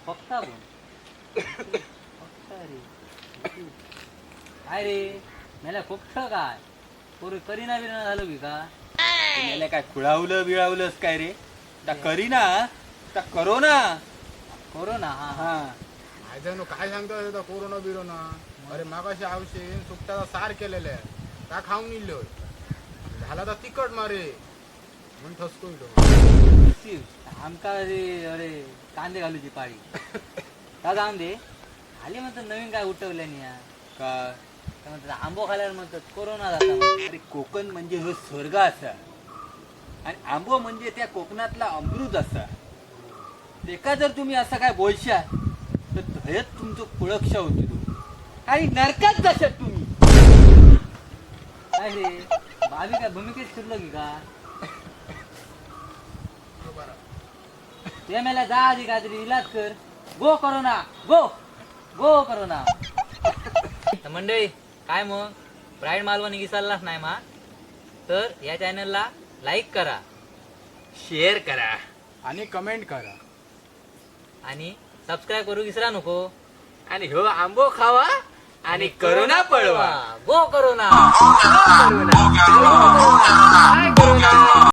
फक्त कोण फक्त रे. काय रे मेला फक्त काय पोरी करीना बिरीना झालो की का? तुम्हाला काय खुळावलं बिळावलंस काय रे? ता करीना ता करोना. कोरोना, हा हा. हा. आयजनो काय सांगतो कोरोना बिरोना. अरे मागाशी आवशेन सुकटाचा सार केलेला आहे, ता खाऊन इल्लो, झाला तर तिखट मारे म्हणून ठसको इलो. शी, आमका रे अरे कांदे घालूची पाळी. का जाऊन दे आली म्हणतात नवीन काय उठवलं नाही हा. का? ते म्हणतात आंबो खाल्यावर म्हणतात कोरोना जाता म्हणतात. अरे कोकण म्हणजे हो स्वर्ग असा आणि आंबो म्हणजे त्या कोकणातला अमृत असा. तेका जर तुम्ही असं काय बोलशाल तर थंयच तुमचं कुळक्षा होती तू आणि नरकात जाशात तुम्ही. काय रे भाभी काय भूमिकेत शिरलो की का? ते मेला जा आधी काहीतरी इलाज कर. गो कोरोना गो, गो कोरोना. तर मंडळी काय मग ब्राईड मालवणी विसरलाच नाही मा? तर या चॅनलला लाईक करा, शेअर करा आणि कमेंट करा आणि सबस्क्राईब करू विसरा नको. आणि हो आंबो खावा आणि करोना पळवा. Go corona. Corona. काय करोना?